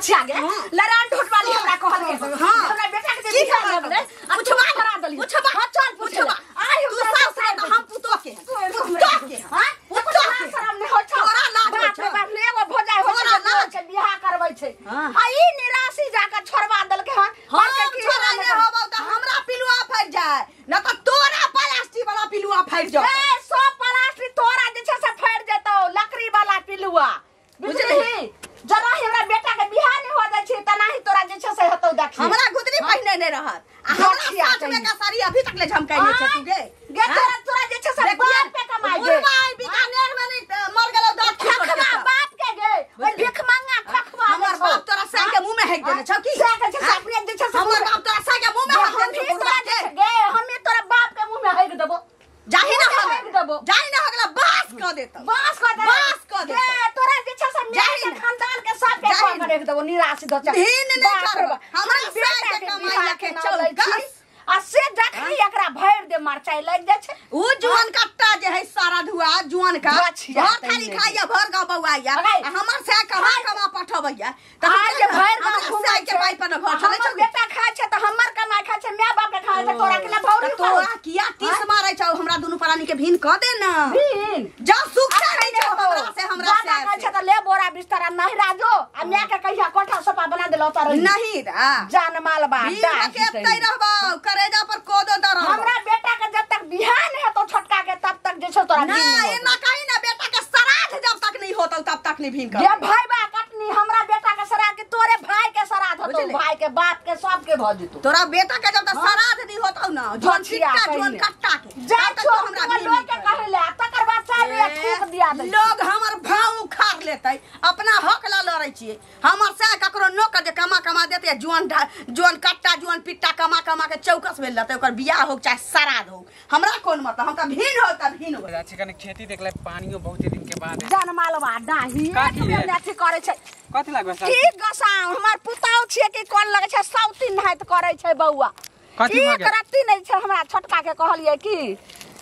धछिया गे लड़ान ढोट वाली हमरा कहल के हां हमरा बेटा के जे बियाह भऽ गेलै आ पुछबा करा देली। पुछबा हां चल पुछबा। आइ तू सास है त हम पुतो के पुतो के हां पुतो के। शरम नहीं होइ छौ। तोरा लाज होइ बाप रे छौ। बाप ले एगो भौजाई होइ तोरा छै लाज। के बियाह करबै छै। हाँ। आ ई निराशी जाके छोड़वा देलकै हन। हम कहलकै कि छोड़ा ने होबौ त हमरा पिलुआ फट जाए न त तोरा प्लास्टिक वाला पिलुआ फट जाए। ए सब प्लास्टिक तोरा जे छै से फट जेतौ लकड़ी वाला पिलुआ बुझलिही। जरा हमरा बेटा के बियाह नहीं हो जाइ छै तना ही तोरा जे छै से हेतौ देखी। हमरा गुदरी पहिने ने रहत आ हमरा देखिया साथ में कहीं। का साड़ी अभी तक ले झमकाई छै तू गे। गे तोरा तोरा जे छै से बाप पे कमाई गे। बुढ़वा आई बीकानेर में नहीं मर गेलौ दांत खखवा बाप के गे ओइ भिखमंगा खखवा हमर बाप तोरा साई के मुंह में हेक देने छौ की से के छै से अपने जे छै से हमर बाप तोरा साई के मुंह में हेक हम देने ही छौ तोरा बुढ़वा जे के। छै गे हम ही तोरा बाप के मुंह में हेक देबो। जाही ना मुंह में हेक देबो। जाही ना हगला बास क देतौ। बास क दे बास क देतौ। गे तोरा जे छै से जाही मेरे ना। खानदान के सब के जाही कऽ ना। के रख देबो निराशी दो भिन नहि करब। हमरा साई के कमाई के चौकस। आ से जखनी एकरा भरि दे मरचाई लागि जाइ छै। उ जुआन कट्टा जे है सारा धुआ जुआन का गछिया भर थाली तैने। खाइया भर गाँव बौआइया अगै। आ हमर से कमा कमा पठबैया त आ जे भरि गाँव हमरा घुमै साई के छै। पाइ पर न घर चलै हमर छौ। बेटा खाइ छै त हमर कमाइ खाइ छै my बाप के खाइ छै तोरा के ला भौरी त तोरा किया तीस मारै छौ हमरा दुनू प्राणी के भीन क दे न। भीन जा सुख नहीं छौ हमरा से हमरा ज्यादा से कहै छै त ले बोरा बिस्तर आ नहीं राजो आ my के कहिया कोठा सोफा बना देलौ तर नहीं रा जान माल बा भीन के एतै रहबौ करेजा पर कोदो दर हमरा बेटा के जब तक बियाह नहीं हेतौ छोटका के तब तक जे छै तोरा ना भीन नहीं एना कही ना बेटा के श्राद्ध जब तक नहीं होतौ तब तक नहीं भीन होतौ। कर। जे भाई बा कटनी हमरा बेटा के श्राद्ध के तोरे भाई के श्राद्ध होतौ बुझलियै? भाई के बाप के सब के भ जेतौ। तोरा बेटा के जब तक श्राद्ध नहीं होतौ ना जोन गछिया पिट्टा कहिने। जोन कट्टा के जा तब तक छो तो हमरा भीन लोग नहीं के कर। कहै ले तकर बाद चाय ले थूक दिया दै। लोग हमर भाव उखाड़ लेतै अपना हक ला लड़ै छियै। हमर से ककरो नोकर जे कमा कमा देतै जुआन जुआन कट्टा जुआन पिट्टा कमा कमा के चौकस भेल रहतै ओकर बियाह हो चाहे श्राद्ध हो हमरा कोन मतलब हम त भीन हो त भीन हो। अच्छा कनी खेती देखले पानियो बहुत दिन के बाद है। जान मालवा डाही का की है? अथी करै छै कथी लागबे सर की गसाउ हमर पुतौ छियै कि कोन लगै छै सौतीन नाहित करै छै बौआ। कथी भऽ एक गेल? रत्ती नहि छै हमरा छोटका के कहलियै कि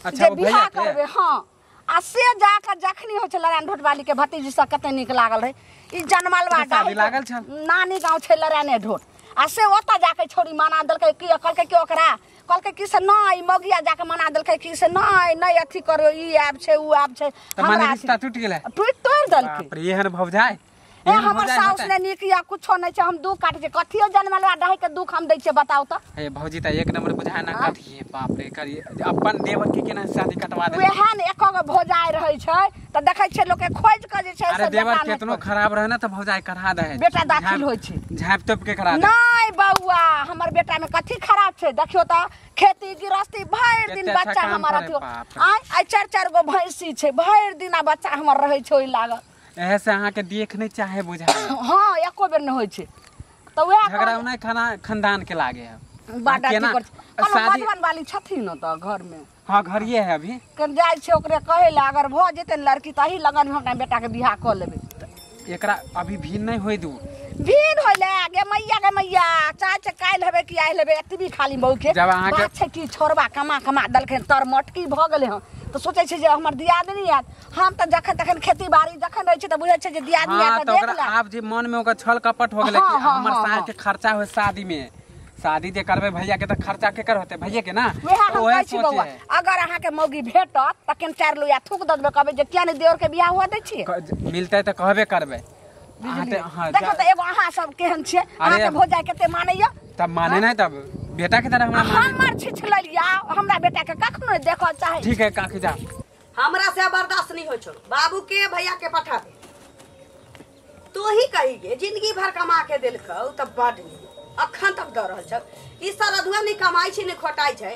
अच्छा, जे ओ बियाह भैया के? करबै। हाँ आ से जाके जखनी होइ छै लड़ान ढोटवाली के भतीजी सब कते नीक लागल रहै ई जनमलवा तऽ शादी लागल छल? नानी गाँव छै लड़ाने ढोट आ से ओतऽ जाके छोरी मना देलकै कि कहलकै कि ओकरा कहलकै कि से नहि मौगिया जाके मना देलकै कि से नहि नहि अथी करो ई आब छै उ आब छै। तऽ माने रिश्ता टूटि गेलै? टूटि तोड़ि देलकै। बाप रे एहन भौजाइ ए एहन हमर भौजाइ साउस होतै? ने नीक या कुछो नहि छै हम दुख काटै छियै कथियो जनमलवा डाही के दुख हम दै छियै बताउ तऽ। हे भौजी तऽ एक नंबर बुझाय ना कथी बाप रे करी अपन देवर के केना शादी कटवा दे। वएह ने एको गो भौजाइ रहै छै तऽ देखै छियै लोक के खोजि कऽ जे छै अरे से देवर बेटा नहि केतनो खोजै। खराब रहे ना तऽ भौजाइ करा दे है। बेटा दाखिल होइ छै। झाँपि तोपि के करा दे। नहि बौआ हमर बेटा में कथी खराब छै देखियौ तऽ खेती गृहस्थी भरि दिन कते अच्छा बच्चा काम हमर करे, अथी बाप रे। आइ आइ चारि चारि गो भैंसी छै भरि दिन आ बच्चा हमर रहै छै ओहि लागल। एहे से अहाँ के देख नहीं चाहे बुझाय। हाँ एको बेर नहि होइ छै तऽ वएह झगड़ा नहि खाना खानदान के लागे है। बड अथी केना करै छै। कहलहुँ शादी मधुबन वाली छथिन ने तऽ घर में हाँ घरिये है अभी। कन जाइ छै ओकरे कहै लए अगर भऽ जेतै ने लड़की तऽ एही लगन में हमरा बेटा के बियाह कऽ लेबै। एकरा अभी भीन नहीं होय दू। भीन होय ले गे मैया गे मैया चाहे छै काल्हि हेबै कि आइ हेबै एतबी खाली मौके। जब अहाँके बात छै कि छोड़बा कमा कमा देलखिन तर मटकी भऽ गेलै हँ तऽ सोचै छै जे हमर दियादनी आयत। हम तऽ जखन तखन खेती बाड़ी जखन रहै छै तऽ बुझै छै जे दियादनी हाँ, आयत तऽ तऽ देख ओकरा ले। आब जे मन में ओकर छल कपट हो गेलै कि हाँ, हाँ, हमर हाँ, साल हाँ। के खर्चा होय शादी में शादी जे करबै भैया के तऽ खर्चा केकर होतै भैया के ना। वएह हम ओहे कहै छी सोचे बौआ है। अगर अहाँके मौगी भेटत तखन चारि लोहिया थूक दऽ देबै कहबै जे किया नहि देवर के बियाह हुआ दै छियै। मिलतै तऽ कहबे करबै। अहाँ बुझलियै? तऽ हाँ, देखो तऽ एगो अहाँ सब केहन छियै अरे अहाँके भौजाइ कते मानैया तब माने नहीं तब बेटा के तरह हमरा माने। हमर छिछललिया हमरा बेटा के कखनो नहि देखऽ चाहै। ठीक है काकी जा। हमरा से बर्दाश्त नहीं होइ छौ बाबू के भैया के पठा दे। तू ही कही गे जिंदगी भर कमा के देलकौ तऽ बड नीक अखन तक दऽ रहल छौ। ई सरधुआ नहि कमाइ छै नहि खोटाइ छै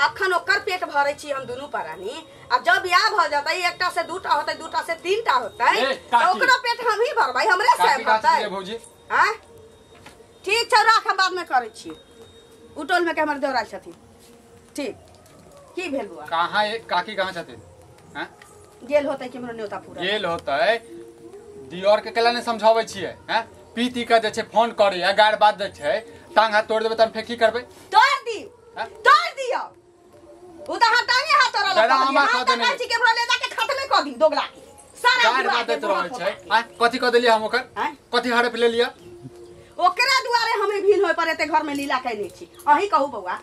अखन ओकर पेट भरै छी हम दुनू प्राणी। आ जब बियाह भऽ जेतै एकटा से दूटा होतै दूटा से तीनटा होतै ए, तऽ काकी। ओकरो पेट हम ही भरबै हमरे से काकी, काकी, भरतै। भौजी। आँय? ठीक छौ राख हम बाद में करै छी। उटोल में के हमर देवराज छथिन। ठीक की भेल बुआ? कहाँ काकी कहाँ छथिन? हैं? गेल होतै कि हमरो न्योता पूरा गेल होतै दियोर के केला नहि समझाबै छियै हैं? पी ती के जे छै फोन करैया गारि बात दै छै टांग हाथ तोड़ि देबै तहन फेर की करबै? तोड़ दी हैं? तोड़ दियौ उ तऽ अहाँ टांगे हाथ तोड़ल दादा, कहलियै। हमरा हम कऽ तऽ देने कहै छी कि हमरा ले जाके खतमे कऽ दी दोगला के सारा गारि बुढ़ा बात के दैत रहै बुढ़ा छै। पोता के। आँय, कथी कऽ देलियै हम ओकर? आँय? कथी हड़प लेलियै? ओकरा दुआरे हमे भिन होय पर एते घर में लीला कैने छी। अही कहू बौआ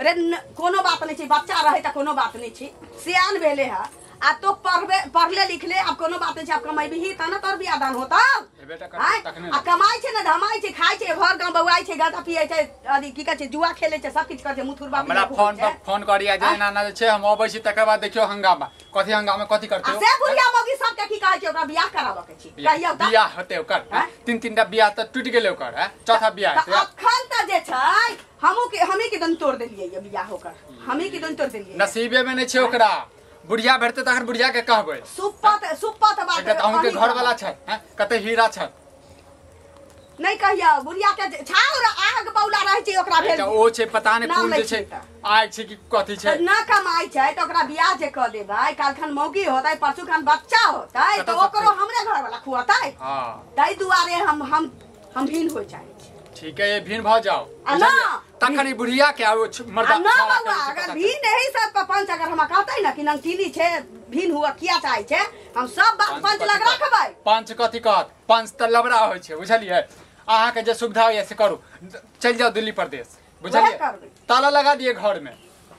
रे, कोनो बात नहीं छी, बच्चा रहे त कोनो बात नहीं छी, सियान भेले है आ तो पढ़बे पढ़ले लिखले, अब कोनो बात नहीं छै, अब कमेबही त न तोर बियाह दान होता। आ कमाई छै न धमाई छै, खाई छै, भर गांव बौआई छै, गांजा पियै छै, अथी की कहै छै, जुआ खेलै छै, सब किछ करै छै, मुथुरबा। हमरा फोन पर फोन करिया जे ना ना छै, हम अबै छी तकर बाद देखियो हंगामा, कथी हंगामा कथी करते हो। आ से बुढ़िया मौगी सब के की कहै छै, ओकरा बियाह कराबऽ के छी, कहियौ त बियाह होते ओकर। तीन तीन टा बियाह त टूट गेलै ओकर, हैं चौथा बियाह हेतै। अखन त जे छै हमहु के हमी के दन तोड़ देलियै ये बियाह ओकर, हमी के दन तोड़ देलियै। नसीबे में नै छै ओकरा, बुढ़िया भेटते तखन बुढ़िया के कहबै। सुप्पत सुप्पत बात त अहूं के घर वाला छै, हैं कते हीरा छै नहीं कहियो, बुढ़िया के छाउर आग बौला रहै छै ओकरा भेल ओ छै, पता नै कोन जे छै आग छै कि कथी छै। न कमाई छै त ओकरा बियाह जे क देबै, कालखन मौगी होतै, परसू खन बच्चा होतै, त ओकरो हमरे घर वाला खुआतै। हां तै दुआरे हम हम हम भिन्न हो जाइ छी। ठीक है, ये भिन्न भ जाओ तखन ई बुढ़िया के आ मर्दा ना बौआ, अगर भिन्न एही सब पंच अगर हमरा कहतै ना कि नंगटीनी छै, भिन्न हुआ किया चाहै छै, हम सब बात पंच लग रखबै। पंच कथी कहत, पंच त लबड़ा होइ छै बुझलियै। अहाँ के जे सुविधा होइए से करू, चलि जाओ दिल्ली प्रदेश बुझलियै, ताला लगा दिए घर में,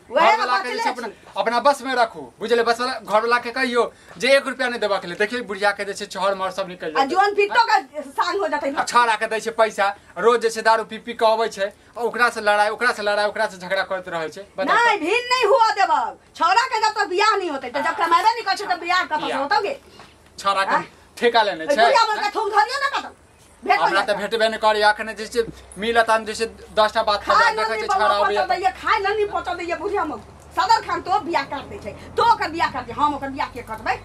घर वाला के जे अपना अपना बस में रखू बुझलियै। बस वाला घर वाला के कहियो जे 1 रुपया नहीं देबा के लिए। देखिए बुढ़िया के जे छै छहर महर सब निकल जाय, आ जोन फिटो के संग हो जतै, छाड़ा के दै छै पैसा, रोज जे छै दारू पी पी के अबै छै, ओकरा से लड़ाई ओकरा से लड़ाई ओकरा से झगड़ा करैत रहै छै। नहीं भिन्न नहीं हुआ देबा छौड़ा के, जब तक बियाह नहीं होतै त जब कमाबे नहीं करै छै त बियाह कतऽ से होतौ गे। छौड़ा के ठेका लेने छै, बुढ़िया मन के थूम धरियो ना कतौ, हमरा त भेटबे नै करी। अखने जे छै मिलत हम जे छै 10टा बात खा देखै छै छौड़ा अबै, खाय ल नहीं पहुंचा दैया बुढ़िया मौगी सदर खान तो बियाह कर दै छै, तो ओकर बियाह कर दे, हम ओकर बियाह के करबै।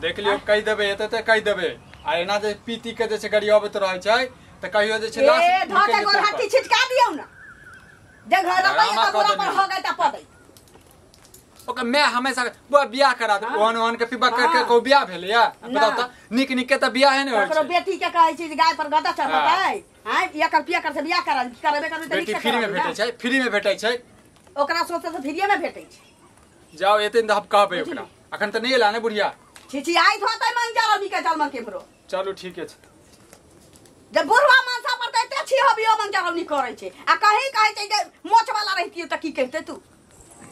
देख लियो कहि देबै एते त कहि देबै, आ एना जे पीती के जे छै गाड़ी अबैत रहै छै त कहियो जे छै लाश ए धऽ के गोरहाटी छिटका दियौ ना, जे घर रहबै त गोरा पर हो गेल त पदै। ओकर मैं हमेशा बुआ बियाह करा दे, ओहन ओहन के पीबा करके को बियाह भेलै या बताउ त, नीक नीक के त बियाह है नै होइ छै। ओकरो बेटी के कहै छै जे गाय पर गदा चढ़तै, हां एकर पियकर से बियाह करा करबे करबै त बेटी फ्री में भेटै छै, फ्री में भेटै छै ओकरा, सोचै से फ्रीए में भेटै छै। जाओ एते त हम कहबै ओकरा, अखन त नै एला ने बुढ़िया, छिछियाइत होतै मंजर अभी के जलमन केमरो। चलू ठीक है। जब बुढ़वा मनसा पर त एते छी हबियो मंजर नहीं करै छै, आ कहीं कहै छै जे मोच वाला रहितियो त की कहिते तू।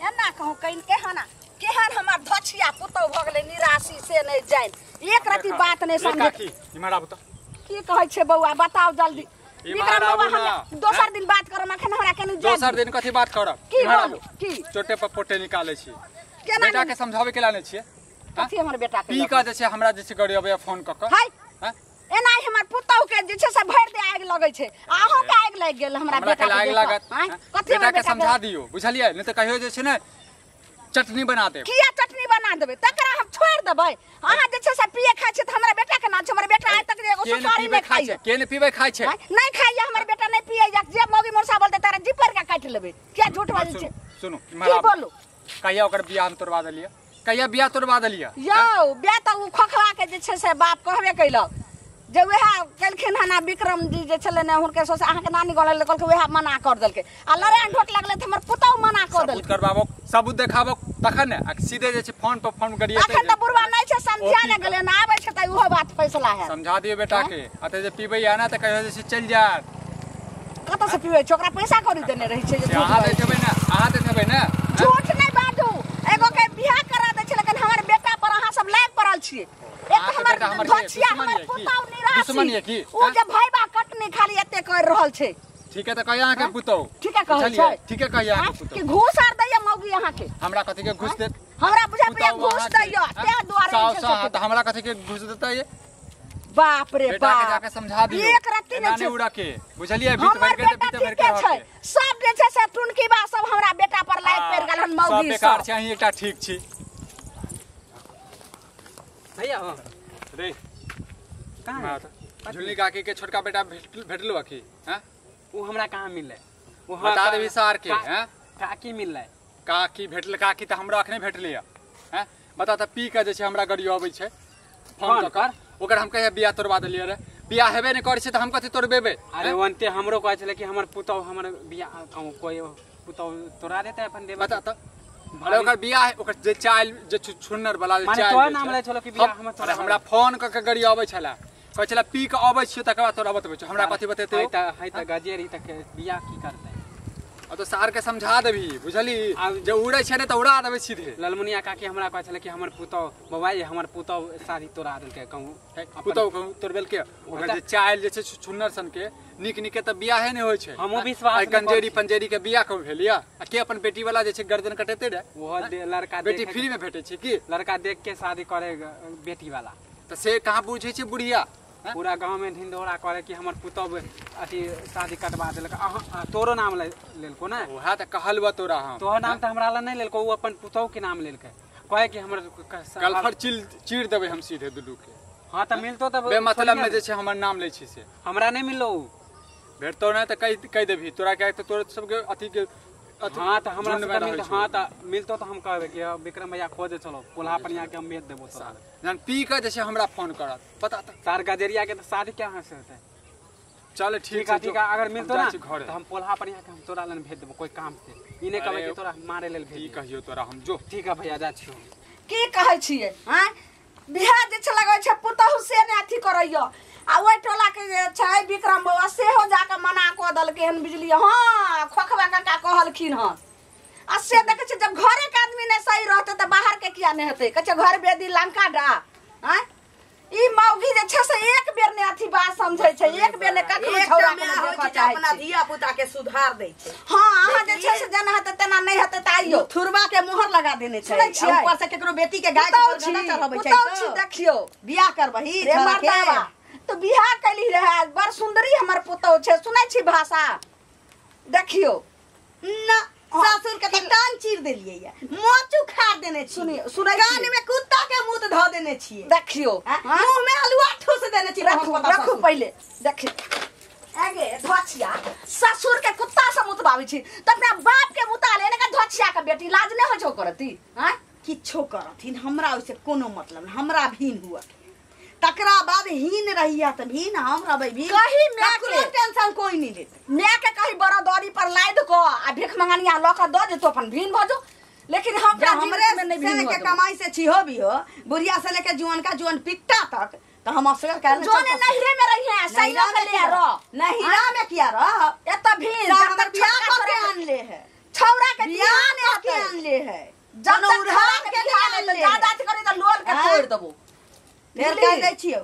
एना कहूँ कहीं केहन केहन हमर धछिया पुतौ भ गेलै निराशी से नहीं जानि, एक रति बात नहीं समझे। इमहर आबू त की कहै छै बौआ बताओ जल्दी। विक्रम बौआ हम दोसर दिन बात करब, अखन हमरा केनु जाय। दोसर दिन कथी बात करब? की बोलू की चोटे पर पोटे निकालै छी, बेटा के समझावे के लाने छियै कथी हमर बेटा के पी के जे छै हमरा जे छै गड़ी अबैया फोन क क हाय एना हमर पुतौ के जे छै से भरि दे आगि लगै छै, अहूँ के आगि लागि गेल हमरा बेटा के आगि लागत। कथी बेटा के समझा दियो बुझलियै, नहीं त कहियो जे छै ने चटनी बना देब। किया चटनी बना देबै, तकरा हम छोड़ि देबै। अहाँ जे छै से पिए खाइ छै त हमरा बेटा के नाम छै, हमर बेटा आइ तक एगो सुपारी नहि खाइ छै। के ने पीबै खाइ छै? नहि खाइया हमर बेटा, नहि पिए। जे मौगी मोरसा बोलतै तारा जिपर के काटि लेबै। किया झूठ बाजै छै? सुनू की बोलू, कहिया ओकर बियाह हम तोड़वा देलियै, कहिया बियाह तोड़वा देलियै? यौ बियाह त उ खोखवा के जे छै से बाप कहबे कैलक जे वएह केलखिन हन। विक्रम जी जे छलै ने हुनके ससुर अहाँके नानी गाँव लगलै, कहलकै वएह मना कर देलकै। आ लड़ाइ ढोट लगलै त हमर पुतहु मना कऽ देलकै। सबूत करबाबो, सबूत देखाबो तखन ने, आ सीधे जे छै फोन पर फोन करियै। अखन त बुढ़वा नहि छै, समझा ने गेलै ने, आबै छै त उहो बात फैसला हैत। समझा दियौ बेटा के, अते जे पीबै ना त कहियो जे छै चलि जायत। कतऽ से पीबै छै? ओकरा पैसा कौड़ी देने रहै छै जे अहाँ दैत हेबै ने, अहाँ दैत हेबै ने। झूठ नहि बाजू, एगो के बियाह करा दै छै, लेकिन हमर बेटा पर अहाँ सब लागि पड़ल छियै। एक हमर धछिया हमर पुतहु निराशी, उ जे भैबा कटनी खाली एते कर रहल छै। ठीक है त कहिया अहाँ के पुतहु, ठीक है कहै छै, ठीक है कहिया अहाँ के पुतहु कि घूस आर दैया मौगी अहाँ के? हमरा कथि के घूस देत? हमरा बुझा पड़ैया घूस दैया, ते दुआरे छै त हमरा कथि के घूस देतै? बाप रे बाप, बेटा के जाके समझा दियो, एक रत्ती नै छै उड़ा के बुझलियै, बीत भर के बीत भर के छै सब जे छै से टुनकी बा सब हमरा बेटा पर लागि पड़ि गेल हन मौगी सब बेकार छै। अहीं एकटा ठीक छी भैया। हां रे कहां झुलनी काकी के छोटका बेटा भेटलो अखी? हां उ हमरा कहां मिललै, उ बता देबी सार के। हां काकी मिललै, काकी भेटल, काकी त हमरा अखने भेटलै हां बता त पी के जे छै हमरा गाड़ी अबै छै फोन क कर, ओकर हम कहिया बियाह तोड़वा देलियै रे? बियाह हेबे नै करै छै त हम कथि तोड़बेबै? अरे ओनते हमरो कहै छलै कि हमर पुतहु हमर बियाह कोइ पुतहु तोड़ा देतै अपन देबे। बता त अरे ओकर बियाह ओकर जे चाइल जे छुन्नर वाला जे माने चाइल तोहर नाम लै छलो कि बियाह हमर अरे हमरा फोन क के गाड़ी अबै छला कहै छला पी के अबै छियो तकर बाद तोरा बतबै छियो। हमरा कथी बतेतै? है त गजेरी त बियाह की करतै? आ तो सार के समझा देबी बुझली, जे उड़ै छै ने त उड़ा देबै सीधे। ललमुनिया काकी हमरा कहै छलै कि हमर पुतौ बौआ हमर पुतौ शादी तोड़ा देलकै। कहूं पुतौ कहूं तोड़बेलकै? ओकर जे चाइल जे छै छुन्नर सन के नीक नीक के त बियाहे नै होइ छै। हमहूँ विश्वास कंजेरी पंजेरी के बियाह कहूं भेल या? आ के अपन बेटी वाला जे छै गर्दन कटेते रे? ओहो लड़का बेटी फ्री में भेटै छै की? लड़का देख के शादी करे बेटी वाला। त से कहाँ बुझै छै बुढ़िया? पूरा गांव में ढिंढोरा करे कि हमर पुतौ अथी शादी कटवा देलक। अहाँ तोरो नाम लेलको ने? वएह त कहलबा तोरा हम। तोहर नाम त हमरा ला नहीं लेलको, उ अपन पुतौ के नाम लेलकै। कहे कि हमर गलफर चीर देबै हम सीधे दुनू के। हां त मिलतो त बेमतलब में जे छै हमर नाम लै छै से हमरा नहीं मिललो। भेटतो नै त कहि देबही तोरा, के त तोरा सबके अथी के। हां त हमरा सबके मिलतो। हां त मिलतो त हम कहबै कि विक्रम भैया खोजे चलो कोल्हा पर यहाँ के हम भेज देबो तोरा। जहन पी के जे छै हमरा फोन करत पता त सार गजेरिया के त शादी कहाँ से होतै? चल ठीक है ठीक है, अगर मिलतो ना त हम कोल्हा पर यहाँ के हम तोरा लन भेज देबो कोई काम से। ई नै कहबै कि तोरा मारे लेल भेज। की कहियो तोरा हम जो। ठीक है भैया जा छियो। की कहै छियै? हां बियाह जे छै लगै छै पुतहु से ने अथी करैयो। आ ओहि टोला के जे छै विक्रम बौआ सेहो जाके मना कऽ देलकै हन बुझलियै। हां खोखबा काका कहलखिन हन। आ से देखै छियै जब घरे के आदमी नहि सही रहतै तऽ बाहर के किया नहि हेतै? कहै छै घर बेदी लंका डा। आँय ई मौगी जे छै से एक बेर ने अथी बात समझै छै, एक बेर ने कखनो छौड़ा के देखऽ चाहै छै, अपना धिया पुता के सुधार दै छै। हां अहाँ जे छै से जेना हेतै तेना नहि हेतै त आइयो थुरबा के मोहर लगा देने छै। ऊपर से केकरो बेटी के गाय के परगना चढ़ाबै छै। पुतौ छी देखियो बियाह करबही रे मर्दावा तो बियाह कैली रहे, बड़ सुंदरी हमर पुतौ छै। सुनै छी भाषा? देखियो ना सासुर के त कान चीर देलियै या, मोच उखाड़ देने छी। सुनियो सुनै कान में कुत्ता के मुंह धऽ देने छी। देखियो मुंह में हलुआ ठूस देने छी। रखू रखू पहिले देखियो आगे धोछिया ससुर के कुत्ता से मुतबाबै छी त अपना बाप के मुता ले ने धोछिया के बेटी लाज नै होइ छौ करती? हां किछो करथिन हमरा ओइसे कोनो मतलब नहीं, हमरा भीन हुआ तकरा बाद हीन रहिया त भीन हम रहबै भीन। कही मैं के टेंशन कोई नहीं लेते। मैं के कही बरादरी पर लाद को आ भीख मंगनिया ल के the जेतो अपन भीन भजो, लेकिन हम हमरे में नहीं भीन के कमाई से छिहो भी हो बुढ़िया से लेके जुआन का जुआन पिट्टा तक त हम असगर काहे जोने नहिरे में रही है सैला के ले रह नहिरा में किया रह एत भीन जब तक बियाह क के आनले है छौरा के बियाह के आनले है जब तक छौरा के बियाह ने ज्यादा करे त लोल के तोड़ देबो। फेर कह दै छियौ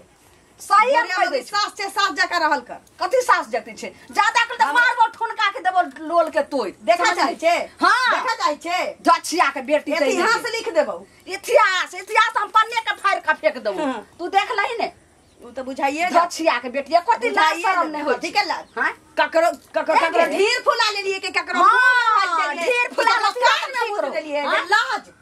सही हम कह दै। सास से सास जका रहल कर। कथी सास जकती छै? ज्यादा कर त मारबो ठुनका के देबो लोल के तोड़। देखा जाइ छै? हां देखा जाइ छै। धछिया के बेटी छै। इतिहास लिख देबौ। इतिहास इतिहास हम पन्ने के फाड़ के फेंक देबो। तू देख लही ने उ त बुझाइए धछिया के बेटी कथी लाज शरम नै होय ठीक है लाज। हां ककरो ककरो ककरो ढीर फुला लेलिए के ककरो ढीर फुला कान में मुत देलिए लाज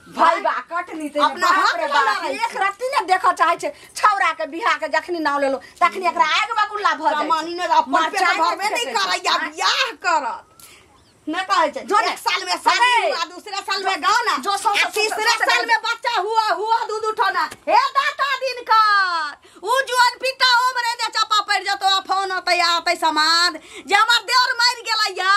भाई बा कटनी ते अपना हाथ रे बाप एक रत्ती ने देखऽ चाहै छै छौरा के बियाह के जखनी नाव लेलो तखनी एकरा आग बगुला भ जाइ। मानी ने अपन पेट भरबे नहीं करैया बियाह करत न कहै छै। जो एक साल में शादी हुआ दूसरे साल में गाना जो तीसरे साल में बच्चा हुआ हुआ दूध उठाना हे दाता दिन कर उ जुआन पिता ओमरे जे चपा पड़ जतो आ फोन अतै आतै समाद जे हमर देवर मरि गेलै या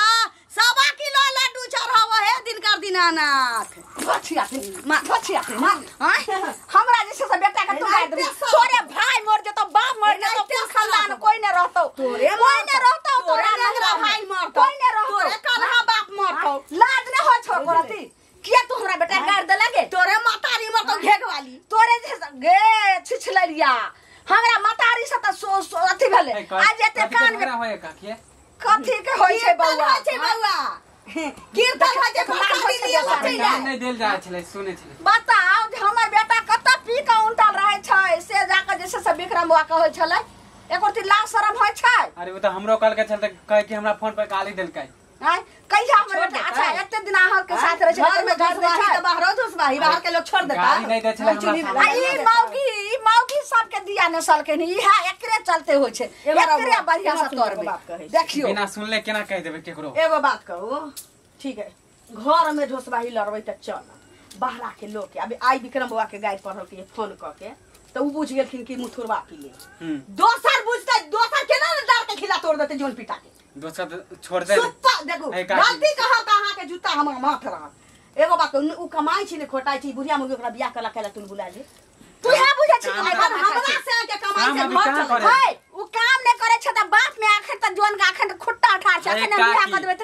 1.25 किलो लड्डू चढ़ाव हे दिनकर दीनानाथ। धोछिया धोछिया हमरा जे छै से बेटा के तू गाय देबी तोरे भाई मर जेतो बाप मर जेतो कुल खानदान कोई ने रहतो तोरे कोई ने रहतो तोरा नंगरा भाई मरतो कोई ने रहतो तोरे कन्हा बाप मरतो। लाज ने होय छौ करती किया तू हमरा बेटा गाड़ देलगे? तोरे मातारी मरतो घेघ वाली तोरे जे गे छिछलरिया हमरा मातारी से त अथी भेलै आज एते कान में होय काकी कथी के होय छै बौआ? छै बौआ कीर्तन होइ छै प्रसादी दियल छै ने नहीं देल जाय छलै सुनै छलै। बताओ जे हमर बेटा कत पी के उनटल रहै छै से जाके जे छै से विक्रम बौआ कहै छलै एको ती लाज शरम होय छै? अरे उ त हमरो कहल के छल त कहे कि हमरा फोन पर गाली देलकै। आय कहिया हमर बेटा? अच्छा एते दिन अहाँ के साथ रहै छै घर में घुसबाही त बाहरो घुसबाही बाहर के लोग छोड़ देता गाली नहीं दै छलै हमरा। आ ई मौगी सब के दिया नसल के नी इहा एकरे चलते होय छै एकरे बढ़िया से तोड़बे। देखियो बिना सुनले केना कहि देबै केकरो। एगो बात कहू ठीक है घर में ढोसबाही लड़बै त चल बाहरा के लोग के अभी आई विक्रम बौआ के गाइड पढ़ल के फोन क के त उ बुझ गेलखिन कि मुथुरवा पी ले दोसर बुझतै दोसर केना ने डार के खिला तोड़ देतै जोन पिटा के दोसर छोड़ दे। सुप्पा देखू गलती कहत अहाँ के जूता हमर माथ रहत। एगो बात उ कमाई छी ने खोटाई छी बुढ़िया मुर्गी ओकरा बियाह कला केला तुन बुला ले तू इहे बुझै छी कि नहि हमरा से के कमाई से घर चलै है उ काम नै करै छै त बाप में आखन त जोन के आखन खुट्टा ठार छै अखन हम बियाह कर देबै त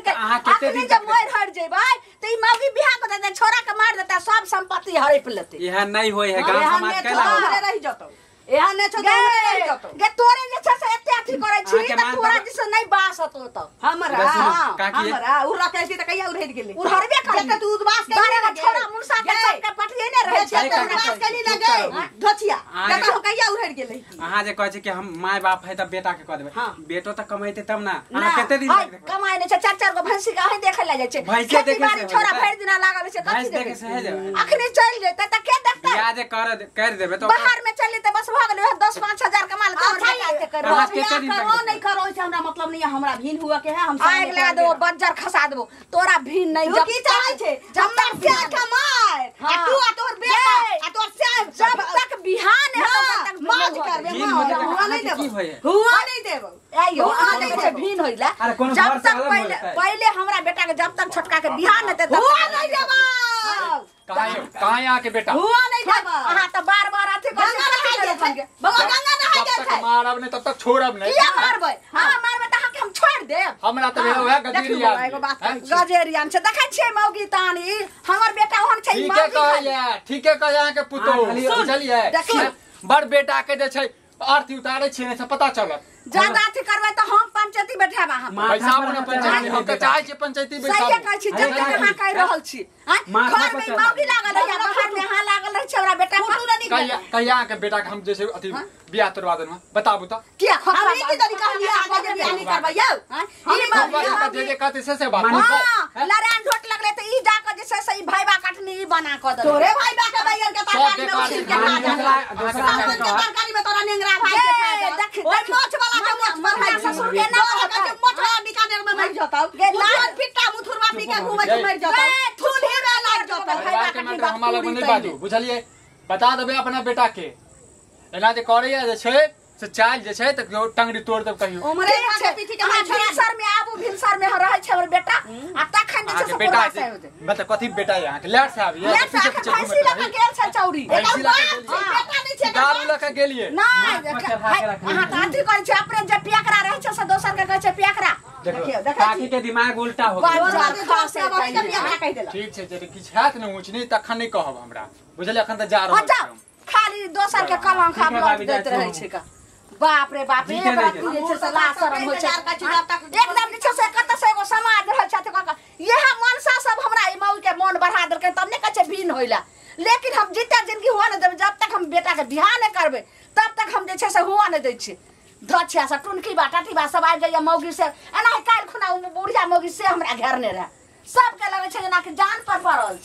अखन जब मोर हट जेबै त ई मौगी बियाह कर देतै छोरा के मार देतै सब संपत्ति हड़प लेतै। इहा नहीं होय है गांव समाज कैला रहि जतौ एहन नै छौ त रहि जतौ गे तोरे जे छै से एते अथी करै छी त तोरा जे नै बास हतो त हमरा हमरा उड़ा कहै त कहिया उड़ैत गेलै उड़हरबे करै जते तू उदबास कइले छोरा मुनसा के सब के पटिए नै रहै छै जते उदबास कइली न गए धोचिया जते हम कहिया उड़ैत गेलै। अहाँ जे कहै छै कि हम my बाप है त बेटा के कह देबै बेटो त कमाइते तब ना अहाँ कते दिन कमाइ नै छै चार चार गो भैंसी के अहीं देखै ल जाइ छै भैंसी देखे से छोरा भरि दिना लागल छै कथि देखे से है जेबै अखनी चलि जेतै त के देखतै बियाह जे कर देबै त बाहर में चलि जेतै बस भऽ गेलै 10-5 हजार कमा लेतै और बेटा के करो करो नहीं करो से हमरा मतलब नहीं है हमरा भीन हुआ के है हम आग लगा देबो बज्जर खसा देबो तोरा भीन नहीं जब की चाहै छै जब तक से कमाए आ तू आ तोर बेटा आ तोर से जब तक बिहान है तब तक मौज करबे हुआ नहीं देबो हुआ नहीं देबो आइयो अहाँ देखै छै भीन होइला जब तक पहिले पहिले हमरा बेटा के जब तक छोटका के बिहान हेतै तब हुआ नहीं देबो। कहाँ यहाँ के बेटा हुआ नहीं देबो। अहाँ त बार बार अथी करै छै बाबा गंगा नहाय जब तक मारब नहीं तब तक छोड़ब नहीं। किया मारबै? अहाँ मारबै त अहाँके हम छोड़ देब। हमरा त भेल वएह गजेरिया एगो बात कहै छी गजेरिया छै देखै छियै मौगी तान ई हमर बेटा ओहन छै ठीके कहैया ठीके कहैया अहाँके पुतोहु बुझलियै बड़ बेटा के जे छै आरती उतारै छियै ने से पता चलत। ज्यादा अथी करबै त हम पंचायती बैठाब अहाँ बैसाबू ने पंचायती हम त चाहै छी पंचायती बैसाबू। सही कहै छी जब तक अहाँ कहि रहल छी घर में मौगी लागल रहै बाहर में अहाँ लागल रहै छै हमरा बेटा पर कहिया कहिया अहाँके बेटा के हम जे छै अथी बियाह तोड़वा देलहुँ बताबू त किया हम ई की तरीका बियाह कऽ जे बियाह नहीं करबै यौ ई मौगी जे कहतै से बात हां लड़ान ढोट लगलै त ई जा के जे छै से ई भाईबा काटनी ई बना क देलकै तोरे भाईबा के बैगन के तरकारी में उछिल के खा जा दोसर के तरकारी में तोरा नेंगरा भाई के खा जा ओइ मोछ वाला के मोछ पर है ससुर के ना के मोछ वाला बीकानेर में मर जतौ लाल फिट्टा मुथुरवा पी के घूमै के मर जतौ थूल्हे में लाग जतौ भाईबा के मैटर हमरा लग नहीं बाजू बुझलियै बता देबै अपना बेटा के एना जे करैया जे छै से चाल जे छै त टंगड़ी तोड़ देब कहियो उमरे के पीठी के भिनसर में आबू भिनसर में रहै छै हमर बेटा आ तखन जे छै से बेटा मतलब कथि बेटा यहाँ के लेट से आबी पीछे पीछे भैंसी लऽ के गेल छै चौरी भैंसी लऽ के बेटा नहीं छै दारू लऽ के गेलियै नहीं अहाँ त अथी करै छै अपने जे पियकरा रहै छै से दोसर के कहै छै पियकरा देखियो काकी के दिमाग उल्टा हो गेल। ठीक छै जे किछ हैत ने ऊंच नहीं तखन नहीं कहब हमरा बुझलियै अखन त जा रहल छी खाली दोसर के कलंक हम दैत रहै छै का बाप रे बाप एक रत्ती जे छै से लाज शरम होइ छै एकदम जे छै से कतऽ से एगो समाज रहै छथि इएह मनसा सब हमरा ई मौगी के मोन बढ़ा देलकै तब नहि कहै छै भीन होइला लेकिन हम जितना जिंदगी हुआ नहि देबै जब तक हम बेटा के बियाह नहि करबै तब तक हम जे छै से हुआ नहि दै छियै। धछिया सब टुनकी बा टाटी बा सब आबि जाइया मौगी से एनाही काल्हि खुना बुढ़िया मौगी से हमरा घेरने रहए सबके लगै छै जेनाकि जान पर पड़ल छै।